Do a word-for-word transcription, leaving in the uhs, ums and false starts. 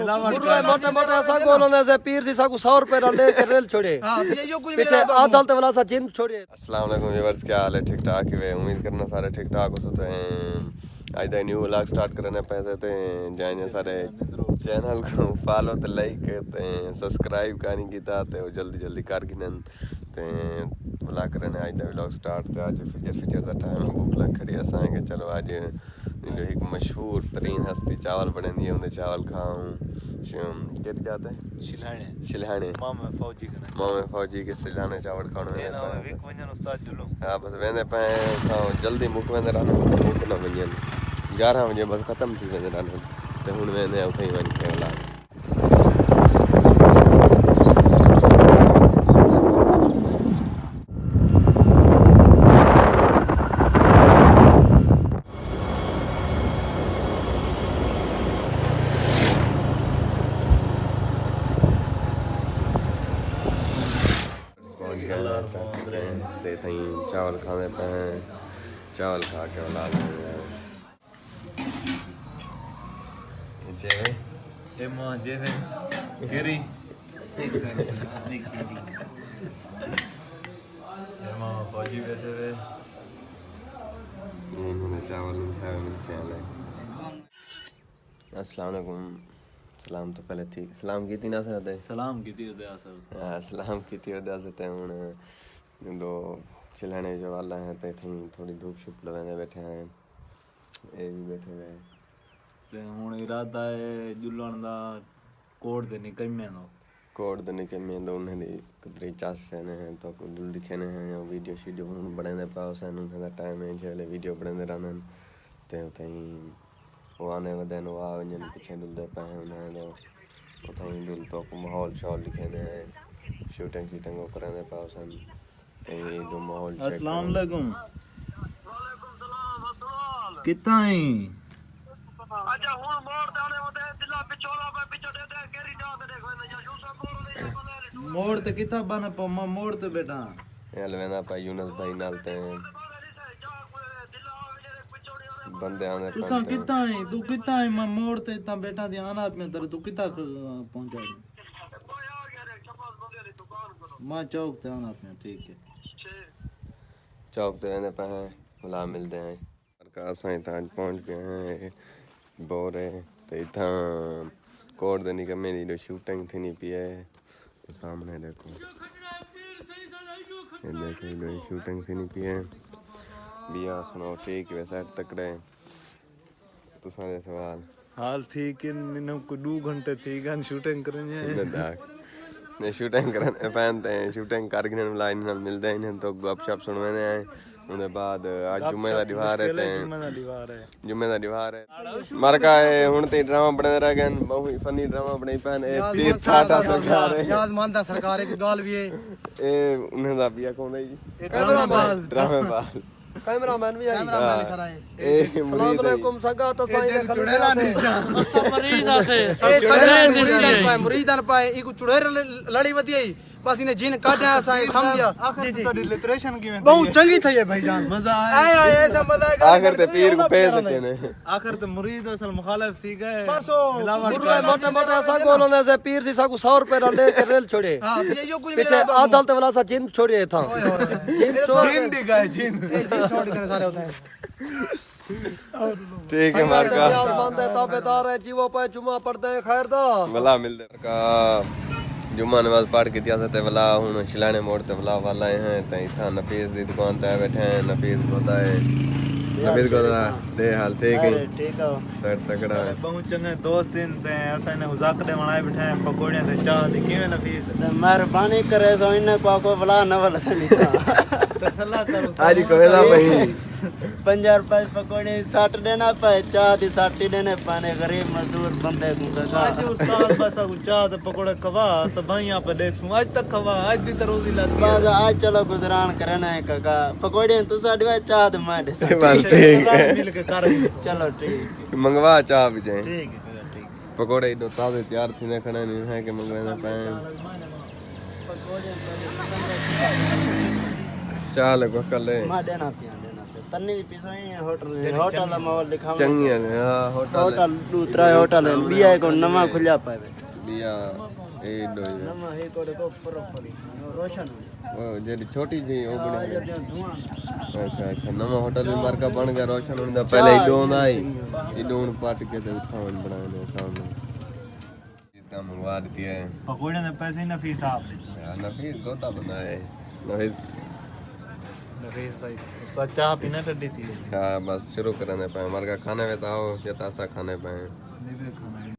گرو ہے موٹے موٹے اساں کول ہوندے سے، پیر سی ساکوں سو روپے دا لے کے ریل چھوڑے۔ ہاں، یہ جو کچھ پچھے ملا تو آدل تے ولا سا جن چھوڑے۔ السلام علیکم ویورز، کیا حال ہے؟ ٹھیک ٹھاک ہی وے؟ امید کرنا سارے ٹھیک ٹھاک ہوسو۔ تے اڄ دا نیو ولاگ سٹارٹ کرنے پئے سے، تے جائیں جائیں سارے چینل کوں فالو تے لائک تے سبسکرائب کائنی کیتا تے او جلدی جلدی کر گھنن۔ تے ولاگ کرنے اڄ دا ولاگ سٹارٹ۔ تے اڄ فجر فجر دا ٹائم، بھوک لگ کھڑی اساں کہ چلو اڄ جو ہک مشہور ترین ہستی چاول بݨیندی ہے، اوندے چاول کھاؤں۔ ش-، کیڑھی جات ہے؟ شلہاݨے۔ شلہاݨے۔ مامے فوجی کنے۔ مامے فوجی کے شلہاݨے چاول کھاݨ اے ویندے نہ ہوئے پئے۔ وک ونڄن استاد جلو۔ ہاں، بس ویندے پئے، اتھاں جلدی مک ویندے رہندے، مک نہ ونڄن۔ گیارہ وڄے بس ختم تھی ویندے رہندے۔ تے ہݨ ویندے اتھاں ہی ونڄ کے ولاگ۔ پہنچ گئے ہیں، تے تھیں چاول کھاندے پئے ہیں، چاول کھا کے ولا لیں۔ جے۔ اے ماں جے وے۔ کیری۔ اے ماں فوجی بیٹھے وے۔ انہوں نے چاول، انہوں نے سارے مرچیں لے۔ السلام علیکم۔ سلام تو پہلے تھی، سلام کیتی ناصر تے؟ سلام کیتی ودے آسر۔ ہاں، سلام کیتی ودے آسر تے۔ ہن دو چلہاݨے جو والا ہیں تے تھیں تھوڑی دھوپ شپ لویندے بیٹھے ہیں۔ اے بھی بیٹھے ہوئے ہیں۔ تے ہن ارادہ ہے جلݨ دا، کوٹ دے نکمے دا۔ کوٹ دے نکمے دا، انہیں دی قدرے چاس سینے ہیں، تو کو دل دکھینے ہیں، یا ویڈیو شیڈیو ہن بݨیندے پئے ہوسن، انہیں دا ٹائم ہے، جے ویلے ویڈیو بݨیندے رہندن۔ تے اتھائیں او آنے ودے نو آ ونڄن، پچھے ڈلدے پئے ہیں، انہیں دا اتھائیں ڈل تو کو ماحول شاحول دکھینے ہیں، شوٹنگ شیٹنگ او کریندے پئے ہوسن۔ تے جو ماحول چیک السلام کرو۔ علیکم۔ کتھاں ہیں؟ موڑ تے کتھاں بن پا، ماں موڑ تے بیٹھا۔ اے الویندا پا یونس بھائی نال تے بندے آندے پن تساں تے۔ کتھاں ہیں؟ توں کتھاں ہیں؟ ماں موڑ تے اتھاں بیٹھا تے آنا اپنے در، توں کتھاں پہنچا؟ ماں چوک تے آنا اپنے، ٹھیک ہے۔ چوک تے ویندے پئے ہیں، ولا ملدے ہیں۔ اساں اتھاں اڄ پہنچ ڳئے ہیں بورے، تے اتھاں کوٹ دے نکمے دی جو شوٹنگ تھیندی پئی ہے، سامݨے ݙیکھو۔ اے ݙیکھو جو شوٹنگ تھیندی پئی ہے۔ ٻیا سݨاؤ، ٹھیک ہے، سیٹ تکڑے؟ تساں دے سوال۔ حال ٹھیک ہے، انہاں کوں ݙو گھنٹے تھی ڳئے شوٹنگ کرݨ۔ نہ، شوٹنگ کرݨ پئے تے شوٹنگ کر گھنن، ولا انہاں نال ملدے ہیں، انہاں توں گپ شپ سݨویندے ہیں۔ اوندے بعد اڄ جمعے دا ݙیوار ہے تے جمعے دا ݙیوار ہے۔ جمعے دا ݙیوہار ہے۔ مرکا ہے، ہݨ تے ڈرامہ بݨے رہ ڳئے، ٻہوں فنی ڈرامہ بݨائی پئے۔ اے یار، پیر مانسا ٹھاٹھا سرکار، سرکار ہے۔ یار ماندا سرکار، ہک ڳالھ وی ہے۔ اے انہیں دا پیا کون ہے جی؟ اے ڈرامہ باز۔ ڈرامہ باز۔ کیمرہ مین وی ہے۔ کیمرہ مین سارا ہے۔ اے السلام مرید ہے۔ علیکم سنگت، اساں اے دل چڑیلا نہیں جان۔ اساں مریض آسے، اساں اے سارے چڑیلے مریداں پائے، مریداں پائے، ایکوں چڑیل لڑی ودی ہے۔ بس انہیں جن کڈھیا اساں سمجھیا۔ آخر جی، جی۔ تہاݙی لٹریشن کیویں تھی؟ ٻہوں چنڳی تھی ہے بھائی جان۔ مزہ آیا؟ آئے، آئے، ایسا مزہ آئے۔ آخر تے پیر کوں پیسے ݙینے۔ آخر تے مرید اصل مخالف تھی ڳئے۔ بس او ملاوٹ گرو ہے کر۔ موٹے موٹے اساں کول ہوندے سے، پیر سی ساکوں سو روپے دا لے کے ریل چھوڑے۔ ہاں، تے ایہو کچھ پچھے ملا تو آدل تے ولا سا جن چھوڑے اتھاں۔ اوئے ہوئے۔ جن چھوڑ جن ݙے ڳئے، جن۔ اے جن چھوڑ کے سارے ہوندے ہیں۔ ٹھیک ہے، مارکا۔ بندے تابعدار ہیں، جیوو پئے جمعہ پڑھدے ہیں، خیر دا۔ ولا ملدے۔ مارکا جمعہ نماز پڑھ کے دیا تے ولا ہن شلہاݨے موڑ تے ولا والا آئے ہیں، تے اتھاں نفیس دی دکان تے بیٹھے ہیں۔ نفیس گھدا ہے۔ نفیس گھدا، ݙے حال ٹھیک ہے؟ ارے، ٹھیک ہے۔ سیٹ تکڑا ہے۔ ٻہوں چنڳے دوست ہیں، تے اساں انہیں ہزاک ݙیوݨ آئے بیٹھے ہیں، پکوڑیاں تے چاہ دی کیویں نفیس؟ تے مہربانی کرے سو انہیں کو کو ولا نہ ول سنیتا۔ تے صلاح کرو۔ آج کوئی نہ بھائی۔ پنجاہ روپے پکوڑے سٹ ݙینا پئے، چاہ دی سٹ ہی ݙینے پئے، غریب مزدور بندے کوں ککا۔ اڄ استاد بس اڳوں چاہ تے پکوڑے کھوا، سبھائیاں پہ ݙیکھسوں، اڄ تک کھوا، اڄ دی تے روزی لڳ ڳئی۔ بس اڄ چلو گزران کرݨا ہے ککا، پکوڑے تساں ݙیوا، چاہ تے میں ݙیساں۔ بس ٹھیک ہے۔ مل کے کر۔ چلو ٹھیک ہے۔ منگوا چاہ بھی جائیں۔ ٹھیک ہے، ٹھیک ہے۔ پکوڑے ایݙو تازے تیار تھیندے کھڑے نے، ہے کہ منگوائے پئے ہیں۔ چاہ لڳو کلے۔ میں ݙینا پیاں، ݙینا پیاں۔ تنی دی پیسوں ہی ہوٹل ہے، ہوٹل دا ماحول دکھاواں۔ چنگی ہے، ہاں، ہوٹل ہے۔ ہوٹل ݙو ترائے ہوٹل ہن، ٻیا ہک ہݨ نواں کھلیا پئے وے۔ ٻیا اے ݙو ہی ہے۔ نواں ہے کوئی کو پروپر روشن۔ او جیڑھی چھوٹی جی او بݨائی ہے۔ جیڑھیاں دھواں۔ اچھا، اچھا، نواں ہوٹل وی مرکا بݨ ڳیا، روشن ہݨ دا پہلے ہی ݙو ہوندا ہئی۔ اے ݙو ہݨ پٹ کے تے اتھاں ہݨ بݨائے نے سامݨے۔ اس کا منگوا دیتی ہے۔ پکوڑے دے پیسے نفیس آپ ݙتا۔ یار، نفیس گوتا بندہ ہے۔ نفیس۔ نفیس بھائی، استاد چاہ پینا ٹڈی تھی ہے۔ ہاں، بس شروع کرݨے پئے۔ مرکا کھانے وے تاؤ، یا تاسا کھانے پئے۔ نہیں بھی کھانا ہے۔